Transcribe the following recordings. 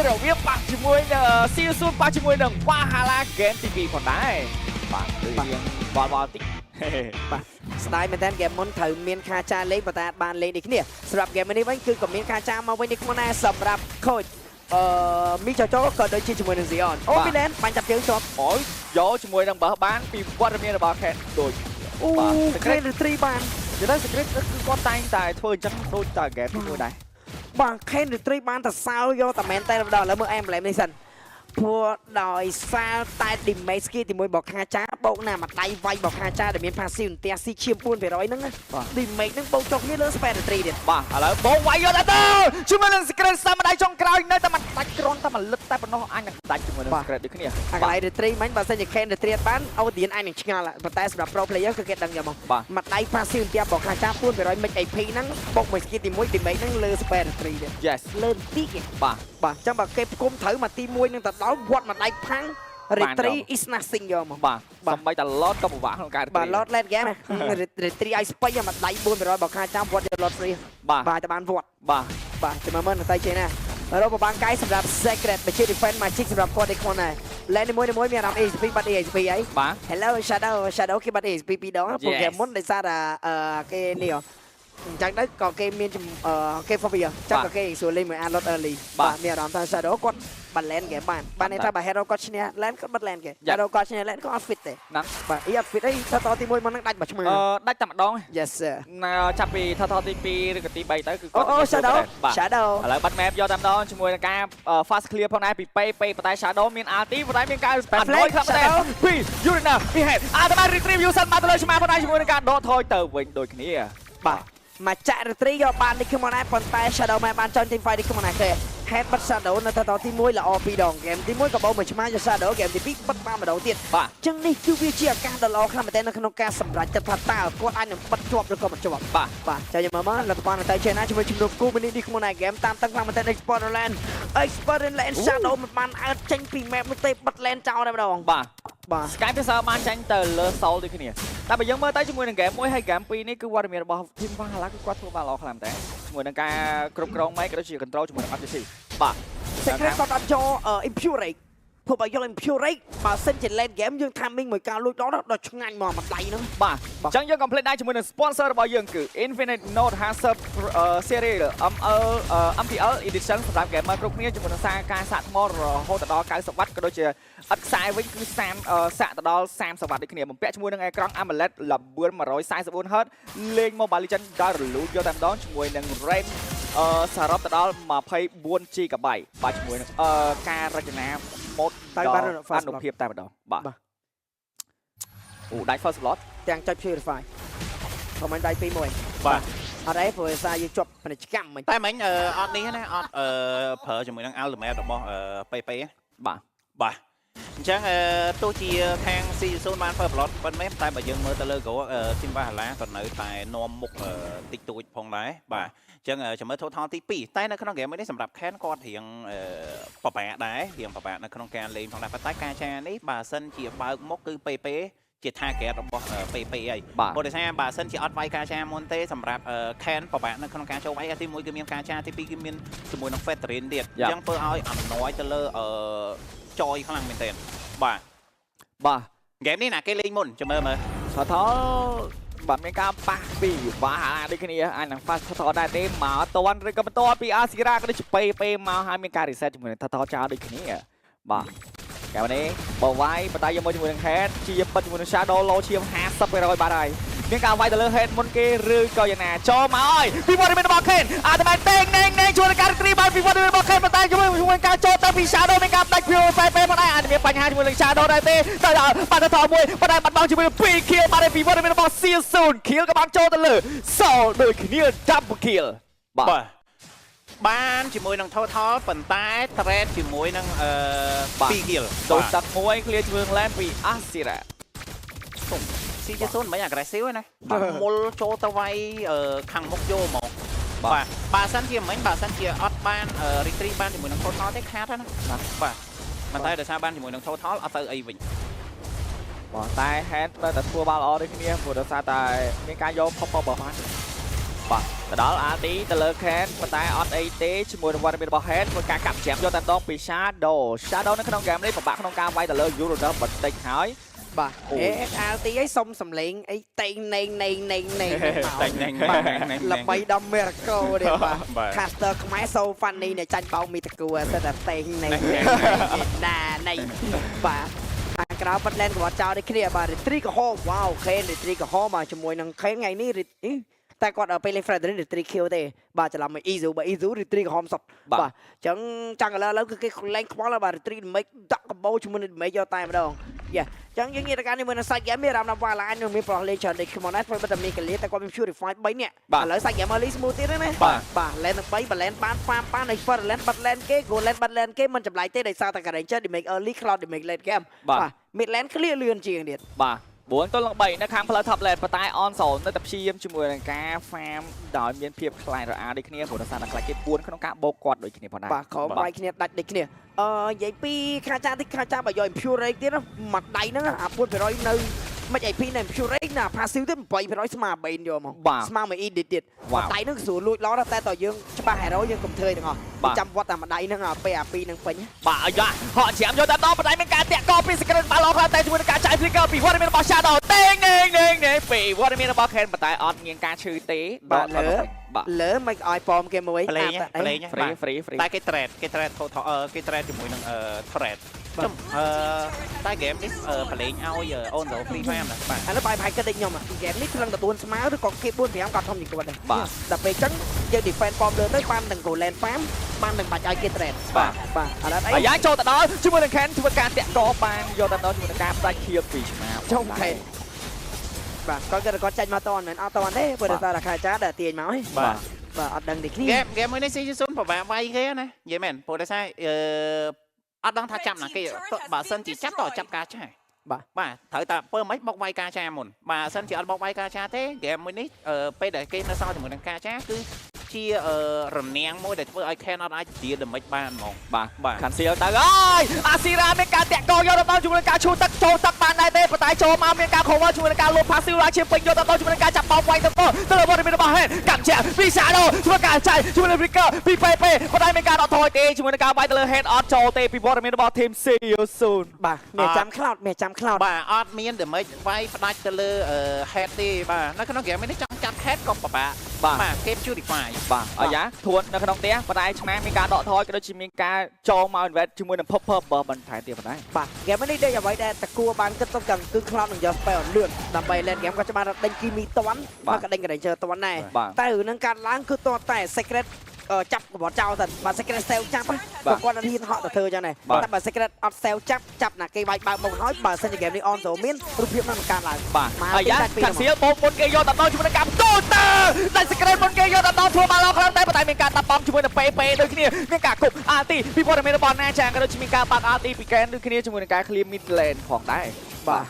រវាងប៉ះជាមួយនឹងស៊ីស៊ូនប៉ះជាមួយនឹងវ៉ាហាឡាហ្គេមទី2ផងដែរបាទដូចរៀងវល់វល់តិច បាទស្ដាយមែនតើហ្គេមមុនត្រូវមានខាចាលេងប៉ុន្តែអត់បានលេងដូចគ្នាសម្រាប់ហ្គេមនេះវិញគឺក៏មានខាចាមកវិញនេះខ្លួនដែរសម្រាប់ coach អឺមីចោចោក៏ដូចជាជាមួយនឹង Zion អូមីឡែនបាញ់ចាប់ជើងជាប់ អូយយកជាមួយនឹងបើបានពីវត្តមានរបស់ Ken ដូច អូខេនរីបាន និយាយទៅ Secret គឺគាត់តែងតែធ្វើអញ្ចឹងដូចតែហ្គេមទី1ដែរ បាទខេនរីបានតែសោយកតែមែនតែដល់ឥឡូវមើល emblem នេះសិនព្រោះដោយសារតែ damage skill ទី1របស់ខាចាបោកណាមួយដៃវាយរបស់ខាចាដែលមាន passive ផ្ទះស៊ីឈាម4%ហ្នឹងណា damage ហ្នឹងបោកចុះគ្នាលើ spare រីទៀត បាទឥឡូវបងវាយយកតែទៅជាមួយនឹង Secret សាមដៃចុងក្រោយនៅតែមិនដាច់គ្រាន់តែមួយលឹកតែប៉ុណ្ណោះអញនឹងដាច់ជាមួយនឹង Secret ដូចគ្នា អាកន្លែង retri មិញបើសិនជា Ken retri អត់បាន audience អាចនឹងឆ្ងល់ប៉ុន្តែសម្រាប់ pro player គឺគេដឹងយកមក បាទ មួយដៃ passive ផ្ទះរបស់ខាចា400 max AP ហ្នឹងបូកមួយ skill ទី1 damage ហ្នឹងលើ spare retri ទៀត Yes លើបន្តិចឯង បាទ បាទអញ្ចឹងបើគេផ្គុំត្រូវមកទី1នឹងទៅដល់វត្តមួយដៃផាំង retri is nothing យកមក បាទសំបីតែ Lord ក៏ពិបាកក្នុងការ បាទ lot late game retri ឲ្យស្បៃមួយដៃ400បើខាចាំវត្តយក lot free បាទ បាទតែបានវត្ត បាទ បាទចាំមើលនៅតែចេះណារកបបាងកាយសម្រាប់ secret បញ្ជា defense magic សម្រាប់គាត់ឯខ្លួនដែរ lane នីមួយៗមានអារម្មណ៍ EXP បាត់ EXP អី បាទ Hello Shadow Shadow គេបាត់ EXP ពីរដងព្រោះ Yes. គេមុនដោយសារតែអឺគេនេះអញ្ចឹងទៅក៏គេមានគេ phobia អញ្ចឹងក៏គេស្រួលលេងមួយ Arlott early បាទមានអារម្មណ៍ថា Shadow គាត់បាត់ lane គេបានបានន័យថាបើ hero គាត់ឈ្នះ lane គាត់បាត់ lane គេ hero គាត់ឈ្នះ lane គាត់អត់ fit ទេ ហ្នឹង បាទអីអត់ fit អីថាតទី1មុនហ្នឹងដាច់មួយឆ្មា អឺដាច់តែម្ដង Yes sir ណាចាប់ពីថថទី2ឬក៏ទី3ទៅគឺ អូ គាត់ អូ Shadow បាទ Shadow ឥឡូវបាត់ map យកតែម្ដងជាមួយនឹងការ fast clear ផងដែរពី PP ប៉ុន្តែ Shadow មាន ulti ប៉ុន្តែមានការ Flash ខ្លាំងមែន Shadow ពី Urina ពី Head អាតែបាន retrieve សិនមកទៅលើឆ្មាផងដែរជាមួយនឹងការដកថយទៅវិញដូចគ្នា បាទមកចាក់ retri យកបាននេះខ្ញុំដែរប៉ុន្តែ Shadow មិនបានចន់ team fight នេះខ្ញុំដែរទេ Head បាត់ Shadow នៅតទី1ល្អពីរដង game ទី1ក៏បោមួយឆ្មាយក Shadow game ទី2បិទបានម្ដងទៀត បាទ ចឹងនេះគឺវាជាឱកាសដ៏ល្អខ្លាំងមែនទែននៅក្នុងការសម្រេចចិត្តថាតើគាត់អាចនឹងបិទជាប់ឬក៏មិនជាប់ បាទ បាទចាំយើងមើលមកលទ្ធផលនៅតែចេះណាជាមួយជំនួបគូមីនេះនេះក្នុងឯ game តាមតឹងខ្លាំងមែនទែន Expert Land Expert Land Shadow មិនបានអើតចេញពី map នោះទេបិទ lane ចោលតែម្ដង បាទ បាទ Sky Piercer បានចាញ់ទៅលើ Soul ដូចគ្នាតែបើយើងមើលទៅជាមួយនឹង game 1ហើយ game 2នេះគឺវត្តមានរបស់ Team Valhalla គឺគាត់ធ្វើបានល្អខ្លាំងមែនតើជាមួយនឹងការគ្រប់គ្រង mic ក៏ដូចជា control ជាមួយនឹង objective បាទ Secret គាត់អត់យក Impurate ព្រោះបើយក Impurate បើសិនជា late game យើង timing មួយការលួចដល់ដល់ឆ្ងាញ់មកមួយដៃហ្នឹង បាទអញ្ចឹងយើង complete ដែរជាមួយនឹង sponsor របស់យើងគឺ Infinix Note 50 Series ML MPL Edition សម្រាប់ gamer គ្រប់គ្នាជាមួយនឹងសារការសាកថ្មរហូតដល់90វ៉ាត់ក៏ដូចជាឥតខ្សែវិញគឺ30សាកទៅដល់30វ៉ាត់ដូចគ្នាបំពាក់ជាមួយនឹងអេក្រង់ AMOLED ល្បឿន 144 Hz លេង Mobile Legends ដល់រលូនយកតែម្ដងជាមួយនឹង RAM សរុបទៅដល់ 24 GB បាទជាមួយនឹងការរចនាម៉ូដ ទៅបាន អនុភាពតែម្ដងបាទ បាទ អូដាច់ first blood ទាំងចុច purify ខមមិនដៃ2 1 បាទ អត់អីព្រោះឯសារយើងជាប់ពាណិជ្ជកម្មមិញ តែមិញអឺអត់នេះណាអត់អឺប្រើជាមួយនឹង ultimate របស់អឺ PP បាទ បាទអញ្ចឹងអឺទោះជាខាង C0 បាន first blood ប៉ុណ្ណេះតែបើយើងមើលទៅលើ goal អឺ Team Valhalla ក៏នៅតែនាំមុខអឺតិចតួចផងដែរបាទអញ្ចឹងចាំមើល total ទី2តែនៅក្នុង game នេះសម្រាប់ Ken គាត់រៀងអឺពិបាកដែររៀងពិបាកនៅក្នុងការលេងផងដែរប៉ុន្តែការចានេះបើសិនជាបើកមុខគឺ PP ជា target របស់ PP ហើយ បាទ ព្រោះដោយសារបើសិនជាអត់វាយការចាមុនទេសម្រាប់ Ken ពិបាកនៅក្នុងការចូលវាយទី1គឺមានការចាទី2គឺមានជាមួយនឹង Fredrinn ទៀតអញ្ចឹងធ្វើឲ្យអំណោយទៅលើអឺចយខ្លាំងមែនទែនបាទ បាទ ហ្គេមនេះណាគេលេងមុនចាំមើលមើល ថថបាទមានការប៉ះពីវ៉ាហាដូចគ្នាអាចនឹង fast ថថដែរទេមកតន់ឬក៏បន្តពីអាស៊ីរ៉ាក៏ដូចជាពេពេមកហើយមានការ reset ជាមួយនឹងថថចោលដូចគ្នាបាទកែវនេះបើវាយបតែយកមកជាមួយនឹង head ជាបិទជាមួយនឹង shadow low ឈាម50%បាត់ហើយមានការវាយទៅលើ head មុនគេឬក៏យ៉ាងណាចូលមកហើយពីវត្តមានរបស់ Ken អាតែតេងណេងណេងជួយនឹងការ retri បានពីវត្តមានរបស់ Ken ប៉ុន្តែជាមួយជាមួយការចូលទៅពី shadow មានការដាច់ purify ពេលមកដែរអាចមានបញ្ហាជាមួយនឹង shadow ដែរទេតែដល់បាត់ទៅមួយប៉ុន្តែបាត់បង់ជាមួយនឹង2 kill បាត់ពីវត្តមានរបស់ Season kill ក៏បានចូលទៅលើ Soul ដូចគ្នា double kill បាទ បាទបានជាមួយនឹង total ប៉ុន្តែ trade ជាមួយនឹងអឺ បាទ 2 kill ចូលទឹកមួយ clear ជាមួយនឹង lane ពី Asira ស៊ីជា0មិន aggressive ទេណាបាទមុលចូលទៅវាយអឺខាងមុខយកហ្មង បាទ បាទបើសិនជាមិញបើសិនជាអត់បាន retri បានជាមួយនឹង total ទេខាតហើយណាបាទប៉ុន្តែដោយសារបានជាមួយនឹង total អត់ទៅអីវិញ បាទតែ hand នៅតែធ្វើបានល្អដូចគ្នាព្រោះដោយសារតែមានការយក pop up របស់បានបាទ ទៅដល់ RT ទៅលើ Ken ប៉ុន្តែអត់អីទេជាមួយនឹងវត្តមានរបស់ Head ធ្វើការកាប់ច្រាមយកតែម្ដងពី Shadow Shadow នៅក្នុងហ្គេមនេះពិបាកក្នុងការវាយទៅលើ Uranus បន្តិចហើយ បាទ អូយ អេ LT អីសុំសំលេងអីតេងណេងណេងណេងណេងមក តែងណែងណែងណែង ល្បីដល់ Miracle ទេបាទ បាទ Caster ខ្មែរ so funny នេះចាញ់បោកមីតកួសិតតែតេងណេងណាណៃបាទខាងក្រៅបាត់ឡែនក៏ចោលដូចគ្នាបាទរីត្រីក្រហមវ៉ាវខេនរីត្រីក្រហមមកជាមួយនឹងខេនថ្ងៃនេះរីតែគាត់ដល់ពេលលេង Fredrin រីត្រីខៀវទេបាទច្រឡំមក Izu បាទ Izu រីត្រីក្រហមសុទ្ធ បាទ បាទអញ្ចឹងចាំងឥឡូវឥឡូវគឺគេលែងខ្វល់ហើយបាទរីត្រីមិនដាក់កម្បោជាមួយនឹងមិនយកតែម្ដងយ៉ាអញ្ចឹងយើងងាកទៅកាន់នេះមើលនៅសាច់ហ្គេមមានអារម្មណ៍ថាវ៉ាឡានឹងមានប្រោះលេងច្រើនដូចខ្ញុំដែរធ្វើបើតែមានកលៀតែគាត់មាន Purify 3នាក់ បាទ ឥឡូវសាច់ហ្គេម early smooth ទៀតណា បាទ បាទ lane ទាំង3បើ lane បាន farm បានហើយ first lane បាត់ lane គេ goal lane បាត់ lane គេមិនចម្លែកទេដោយសារតែ Ranger damage early cloud damage late game បាទ mid lane clear លឿនជាងទៀត បាទ4ទល់នឹង3នៅខាងផ្លូវ top lane ប៉ុន្តែ on zone នៅតែព្យាយាមជាមួយនឹងការ farm ដោយមានភាពខ្លាចរអាដូចគ្នាព្រោះដោយសារតែខ្លាចគេពួនក្នុងការបោកគាត់ដូចគ្នាផងដែរ បាទក្រោមវាយគ្នាដាច់ដូចគ្នាអឺនិយាយពីខាចាតិចខាចាបើយក Impure ទៀតណាមួយដៃហ្នឹងអា4%នៅមិន IP នៅ Impure ណា passive ទៀត8%ស្មើបេនយកមក បាទ ស្មើមួយ edit ទៀត វ៉ាវ មួយដៃហ្នឹងស្រួលលួចឡតែតើយើងច្បាស់ hero យើងកុំធ្វើទាំងអស់ បាទ ចាំវត្តតែមួយដៃហ្នឹងអាពេលអាពីរហ្នឹងពេញ បាទអាយ៉ាហក់ច្រាមយកតែដល់បណ្ដៃមានការតាក់កពី Secret បាល់ឡងខ្លះតែជាមួយនឹងការចាយ flicker ពីវត្តមានរបស់ Shadow តេងណេងណេងណេងពីវត្តមានរបស់ Ken ប៉ុន្តែអត់មានការឈឺទេ បាទលើ បាទ លើមិនឲ្យប៉មគេមួយ ប្លេង អា ប្លេង free free free តែគេ trade គេ trade ថថអឺគេ trade ជាមួយនឹងអឺ trade ចំអឺតែ game នេះអឺប្លេងឲ្យអូនទៅ free farm ណាបាទ អានោះបាយផៃគិតដូចខ្ញុំហ្គេមនេះថ្លឹងតែ4ស្មើឬក៏គេ4 5ក៏ធំជាងគាត់ដែរ បាទ ដល់ពេលអញ្ចឹងយើង defend ប៉មលើទៅបានទាំង goal lane farm បានទាំងបាច់ឲ្យគេ trade បាទ បាទឥឡូវអី អាយ៉ាចូលទៅដល់ជាមួយនឹង Ken ធ្វើការតាក់កបានយកតែដល់ជាមួយនឹងការផ្ដាច់ខៀបពីឆ្មា ចុង Ken បាទគាត់គាត់គាត់ចាញ់មកតន់មិនអត់តន់ទេព្រោះដោយសារតែខាចាដែលទាញមកហី បាទ បាទអត់ដឹងទេគ្នា ហ្គេមហ្គេមមួយនេះ season ពិបាកវាយគេណានិយាយមែនព្រោះដោយសារអឺអត់ដឹងថាចាប់ណាគេបើសិនជាចាប់តចាប់ការឆា បាទ បាទត្រូវតែពើមិនបុកវាយការឆាមុនបាទសិនជាអត់បុកវាយការឆាទេហ្គេមមួយនេះពេលដែលគេនៅសល់ជាមួយនឹងការឆាគឺជារនាំងមួយដែលធ្វើឲ្យ Ken អត់អាចជា damage បានហ្មង បាទ បាទ ខានសៀលទៅអើយអាស៊ីរ៉ាមានការតាក់កយកទៅដល់ជាមួយនឹងការឈូទឹកចូលទឹកបានដែរទេប៉ុន្តែចូលមកមានការ cover ជាមួយនឹងការលុប passive ឡើងជាពេញយកទៅដល់ជាមួយនឹងការចាប់បោកវាយទៅទៅលើវត្តមានរបស់ Head កាំជាពី Shadow ធ្វើការចាយជាមួយនឹង Flicker ពី PP ប៉ុន្តែមានការដកថយទេជាមួយនឹងការវាយទៅលើ Head អត់ចូលទេពីវត្តមានរបស់ Team See you soon បាទមានចាំ cloud មានចាំ cloud បាទអត់មាន damage វាយផ្ដាច់ទៅលើ head ទេបាទនៅក្នុង game នេះចង់ចាប់ head ក៏ពិបាក បាទ បាទគេ purify បាទអាយ៉ាធួននៅក្នុងផ្ទះប៉ុន្តែឆ្មាមានការដកថយក៏ដូចជាមានការចូលមក invade ជាមួយនឹង Pop Pop បន្ថែមទៀតប៉ុន្តែ បាទហ្គេមនេះដូចអ្វីដែលតគួបានគិតទៅកឹងគឺ cloud នឹងយក spell លឿនដើម្បី late game ក៏ច្បាស់ដេញគីមីតន់ បាទ មកក៏ដេញ Ranger តន់ដែរ បាទ តែរឿងហ្នឹងកាត់ឡើងគឺតតែ secret ចាប់កបត់ចោលទៅបាទ secret sale ចាប់ បាទ ក៏គាត់អត់ហ៊ានហក់ទៅធ្វើចឹងដែរ បាទ តែបើ secret អត់ sale ចាប់ចាប់ណាគេវាយបើកមកហើយបើសិនជា game នេះ on ចូលមានរូបភាពនឹងកើតឡើង បាទ មក អាយ៉ា ទីដាច់ពីរ ខានសៀលបោកមុនគេយកដល់ជាមួយនឹងកម្ទូតើតែសក្រេតមុនគេយកដល់ធ្វើបានល្អខ្លាំងតែប៉ុន្តែមានការតាប់បំជាមួយនឹង PP ដូចគ្នាមានការគប់ RT ពីព័ត៌មានរបស់ណាចាងក៏ដូចជាមានការបាក់ RT ពីកែនដូចគ្នាជាមួយនឹងការ clear mid lane ផងដែរ បាទ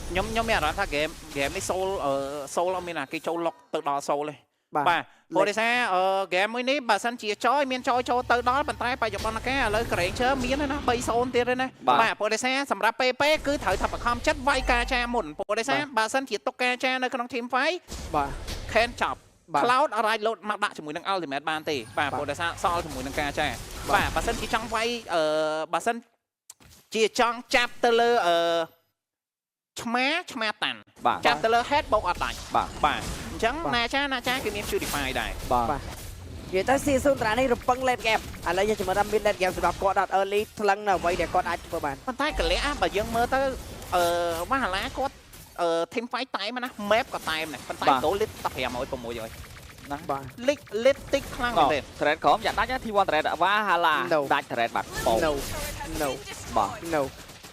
ខ្ញុំមានអារម្មណ៍ថា game នេះ soul soul អត់មានអាគេចូលលុកទៅដល់ soul ទេ បាទ បាទព្រោះដោយសារ game មួយនេះបើសិនជាចយមានចយចូលទៅដល់ប៉ុន្តែបច្ចុប្បន្នកាលឥឡូវ Granger មានហើយណា3-0ទៀតហើយណាបាទព្រោះដោយសារសម្រាប់ PP គឺត្រូវថាបខំចិត្តវាយការចាមុនព្រោះដោយសារបើសិនជាទុកការចានៅក្នុង team fight បាទ Ken ចប់ បាទ Cloud អត់អាចលោតមកដាក់ជាមួយនឹង Ultimate បានទេបាទ បាទ ព្រោះដោយសារសល់ជាមួយនឹងការចាបាទបើសិនជាចង់វាយអឺបើសិនជាចង់ចាប់ទៅលើអឺឆ្មាឆ្មាតាន់ បាទ ចាប់ទៅលើ head បោកអត់ដាច់ បាទ បាទអញ្ចឹង បាទ ណាចាណាចាគេមាន Purify ដែរ បាទ បាទនិយាយទៅ season ត្រានេះរំពឹង late game ឥឡូវយើងជំរឿនថាមាន late game សម្រាប់គាត់អត់ early ថ្លឹងនៅអ្វីដែលគាត់អាចធ្វើបាន ប៉ុន្តែកលៈបើយើងមើលទៅអឺវ៉ាហាឡាគាត់អឺ team fight តែមណា map ក៏តែមដែរប៉ុន្តែ goal lead តែ500 600 ណា បាទ lead lead តិចខ្លាំងមែនទេ trade ក្រុមយ៉ាដាច់ណា T1 trade វ៉ាហាឡា No. ដាច់ trade បាត់បោ No no បាទ no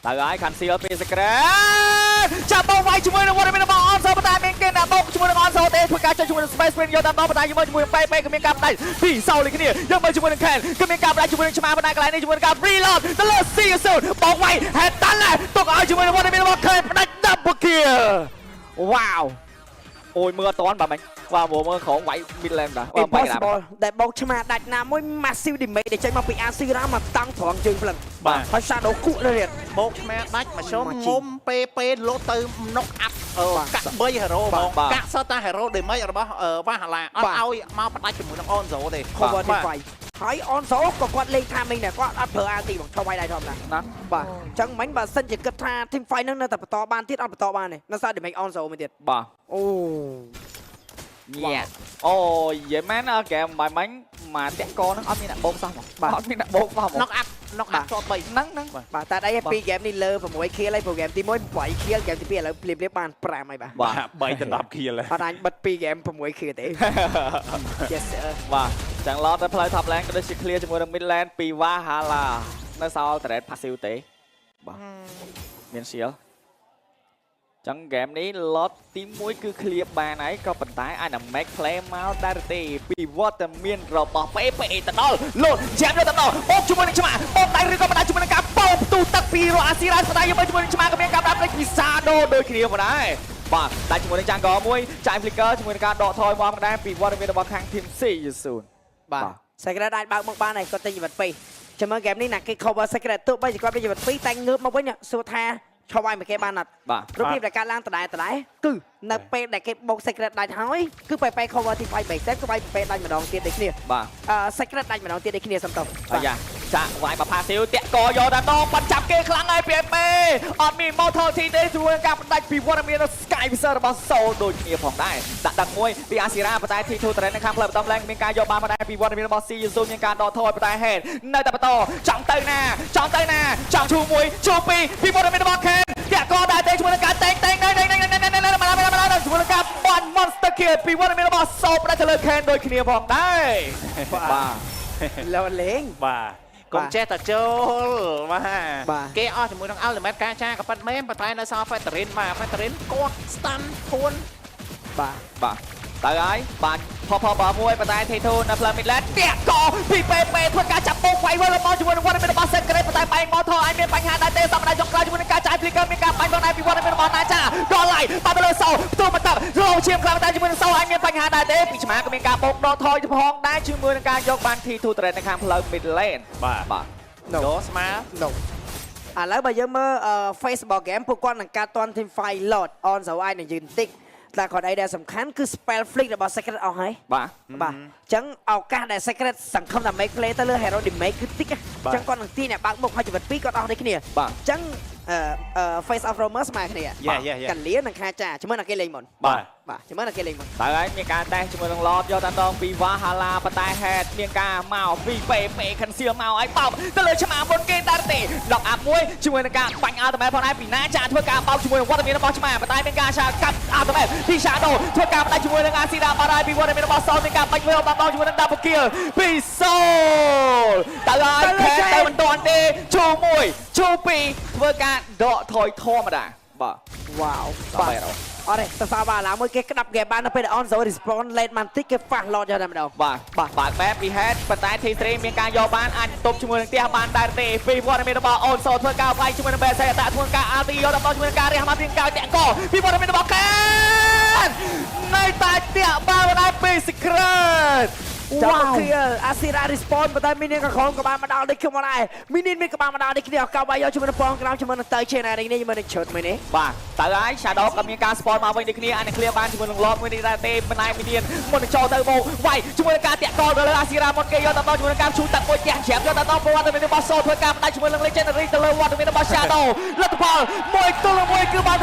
ទៅហើយខានសៀលពី Secret ចាប់បោកវាយជាមួយនឹងវត្តមានរបស់អនសូប៉ុន្តែមានគេណាបោកជាមួយនឹងអនសូទេធ្វើការចុចជាមួយនឹង Space Sprint យកតាមដល់ប៉ុន្តែយើងមើលជាមួយនឹង PP ក៏មានការផ្ដាច់ពីសោលគ្នាយើងមើលជាមួយនឹង Ken ក៏មានការផ្ដាច់ជាមួយនឹងឆ្មាប៉ុន្តែកន្លែងនេះជាមួយនឹងការ reload ទៅលើ See you soon បោកវាយហេតុតាន់ដែរទុកឲ្យជាមួយនឹងវត្តមានរបស់ Ken ផ្ដាច់ double kill វ៉ាវអូយមើលអត់តាន់បាទមិញបាទមើលក្រោមវាយ mid lane បាទបាទវាយកណ្ដាល Impossible ដែលបោកឆ្មាដាច់ណាមួយ massive damage ដែលចេញមកពី Asira មកតាំងត្រង់ជើងផ្លឹង បាទ ហើយ Shadow គក់លើទៀត បោកឆ្មាដាច់មកជុំ មកជី ងុំពេពេលោតទៅ knock up កាក់3 hero ហ្មង បាទ កាក់សតតែ hero damage របស់វ៉ាហាឡាអត់ឲ្យមកផ្ដាច់ជាមួយនឹងអូនសូទេ cover team fight ហើយអនសូក៏គាត់លេងថាមិញដែរគាត់អត់ប្រើ ulti បងឈប់ឲ្យដែរធម្មតា ណា បាទអញ្ចឹងមិញបើសិនជាគិតថា team fight ហ្នឹងនៅតែបន្តបានទៀតអត់បន្តបានទេនៅសល់ damage អនសូមួយទៀត បាទ អូ ញ៉ាអូយយមែនអើហ្គេមបាយមិញមកតាក់កហ្នឹងអត់មានអ្នកបោកសោះហ្មងអត់មានអ្នកបោកសោះហ្មង knock up knock up ជាប់3 ហ្នឹងហ្នឹង បាទតែអីពី game នេះលើ6 kill ហើយព្រោះ game ទី1 8 kill game ទី2ឥឡូវភ្លាមៗបាន5ហើយបាទ បាទ 3ដល់10 kill អត់អាចបិទ2 game 6 kill ទេ Yes sir. បាទចឹងឡតទៅផ្លូវ top lane ក៏ដូចជា clear ជាមួយនឹង mid lane ពី Valhalla នៅសល់ trade passive ទេបាទមាន shield ចឹង game នេះ lot ទី1គឺ clear បានហើយក៏ប៉ុន្តែអាចនឹង make play មកដែរទេពីវត្តមានរបស់ PP ទៅដល់លោតចាំយកទៅដល់បោកជាមួយនឹងឆ្មាបោកដៃឬក៏បណ្ដាជាមួយនឹងការបោកផ្ទុះទឹកពីរអាស៊ីរ៉ាស្ដាយយកមកជាមួយនឹងឆ្មាក៏មានការដាប់លេចពីសាដូដូចគ្នាផងដែរបាទតែជាមួយនឹងចាំងកមួយចាយ flicker ជាមួយនឹងការដកថយមកផងដែរពីវត្តមានរបស់ខាង team C 0 បាទ Secret អាចបើកមកបានហើយគាត់ទិញជីវិត2ចាំមើល game នេះណាគេ cover Secret ទោះបីជាគាត់មានជីវិត2តែងើបមកវិញសួរថាឈប់ឲ្យមកគេបានអត់ បាទ រូបភាពដែលកើតឡើងដដែលដដែលគឺនៅពេលដែលគេបោក Secret ដាច់ហើយគឺបែបែ cover ទី5 base set គឺបែបែដាច់ម្ដងទៀតដូចគ្នា បាទ អឺ Secret ដាច់ម្ដងទៀតដូចគ្នាសំតុ អាយ៉ាចាក់វាយមកផាស៊ីវតាក់កយកតែដងបាត់ចាប់គេខ្លាំងហើយពីអេអត់មាន mortality ទេជួយនឹងការផ្ដាច់ពីវត្តមាន Sky Visor របស់ Soul ដូចគ្នាផងដែរដាក់ដឹកមួយពីអាស៊ីរ៉ាប៉ុន្តែ T2 Terrain នៅខាងផ្លូវបន្តឡើងមានការយកបានផងដែរពីវត្តមានរបស់ C Yuzu មានការដកថយប៉ុន្តែ Head នៅតែបន្តចង់ទៅណាចង់ទៅណាចង់ឈូមួយឈូពីរពីវត្តមានរបស់ Ken តាក់កដែរទេជាមួយនឹងការតែងតែងតែងតែងតែងតែងតែងតែងមកមកជាមួយនឹងការបាន់ Monster Kill ពីវត្តមានរបស់ Soul ផ្ដាច់ទៅលើ Ken ដូចគ្នាផងដែរបាទ លោលេង បាទកុំចេះតែចូលបាទ បាទ គេអស់ជាមួយនឹង Ultimate ការចាក៏ប៉ិតមែនប៉ុន្តែនៅសល់ Factorin បាទ Factorin គាត់ stun ធួន បាទ បាទទៅហើយបាទផផបមួយប៉ុន្តែ T2 នៅផ្លូវ Midland តាក់កពី PP ធ្វើការចាប់ពងវាយវិញរបស់ជាមួយនឹងវត្តមានរបស់ Secret ប៉ុន្តែបែងមកថឲ្យមានបញ្ហាដែរទេសម្រាប់ចុងក្រោយជាមួយនឹងការចាយ Flicker មានការបាញ់ផងដែរពីវត្តមានរបស់ណាចាដល់ឡៃបាត់ទៅលើសោផ្ទុះមកតាប់រងឈាមខ្លាំងតែជាមួយនឹងសោឲ្យមានបញ្ហាដែរទេពីឆ្មាក៏មានការបោកដកថយផងដែរជាមួយនឹងការយកបាន T2 Turret នៅខាងផ្លូវ Mid Lane បាទ បាទ No. យោស្មើ No. ឥឡូវបើយើងមើល Facebook game ពួកគាត់នឹងការតន់ team fight lot on សៅអាយនឹងយឺនតិចតែគាត់អីដែលសំខាន់គឺ spell flick របស់ Secret អស់ហើយ បាទ បាទអញ្ចឹងឱកាសដែល Secret សង្ឃឹមថា make play ទៅលើ Hero Damage គឺតិចណាអញ្ចឹងគាត់នឹងទាញអ្នកបើកមុខហើយជីវិតពីរគាត់អស់ដូចគ្នា បាទ អញ្ចឹងអឺអឺ Face of Romer ស្មើគ្នា យ៉ាយ៉ាយ៉ា កាលៀនិងខាចាជាមួយនឹងគេលេងមុន បាទ បាទជាមួយនឹងគេលេងមុន តើហើយមានការតេស្តជាមួយនឹង Lord យកតាមដងពី Valhalla ប៉ុន្តែ Head មានការមកពី PP cancel មកឲ្យបោកទៅលើឆ្មាមុនគេតែទេ Lock up មួយជាមួយនឹងការបាញ់ ultimate ផងដែរពីណាចាធ្វើការបោកជាមួយនឹងវត្តមានរបស់ឆ្មាប៉ុន្តែមានការឆាកាប់ ultimate ពី Shadow ធ្វើការផ្ដាច់ជាមួយនឹង Asira បាត់ហើយពីវត្តមានរបស់ Soul មានការបាញ់វិញបាត់បង់ជាមួយនឹង Double Kill ពី Soul តើហើយ Head ទៅមិនទាន់ទេជូមួយជូពីរធ្វើការដកថយធម្មតាបាទ វ៉ាវ បាទ អត់ទេសរសើរបាទឡាមួយគេក្តាប់ game បាននៅពេលដែល on zone respawn late បានតិចគេ fast lot យកតែម្ដង បាទបាទបើកបែបពី head ប៉ុន្តែ T3 មានការយកបានអាចទប់ជាមួយនឹងផ្ទះបានដែរទេពីវត្តមានរបស់អូនសូធ្វើការវាយជាមួយនឹងបែសេអតាធ្វើការ RT យកដល់ជាមួយនឹងការរះមកពីកៅតាក់កពីវត្តមានរបស់កែននៅតែតាក់បានដែរពី Secret ចាំមក clear អាស៊ីរ៉ា respawn ប៉ុន្តែមីនីនក៏ក្រមក៏បានមកដល់ដូចខ្ញុំមកដែរមីនីនមានក៏បានមកដល់ដូចគ្នាអកៅបាយយកជាមួយនឹងពងក្រោមជាមួយនឹងទៅជាណានេះជាមួយនឹងឈុតមួយនេះ បាទទៅហើយ Shadow ក៏មានការ spawn មកវិញដូចគ្នាអាចនឹង clear បានជាមួយនឹង Lord មួយនេះដែរទេមិនដែរមីនមុននឹងចូលទៅមកវាយជាមួយនឹងការតាក់កទៅលើអាស៊ីរ៉ាមុនគេយកទៅដល់ជាមួយនឹងការឈូទឹកមួយផ្ទះច្រាមយកទៅដល់វត្តមានរបស់ Soul ធ្វើការផ្ដាច់ជាមួយនឹង Legendary ទៅលើវត្តមានរបស់ Shadow លទ្ធផល1ទល់1គឺបាន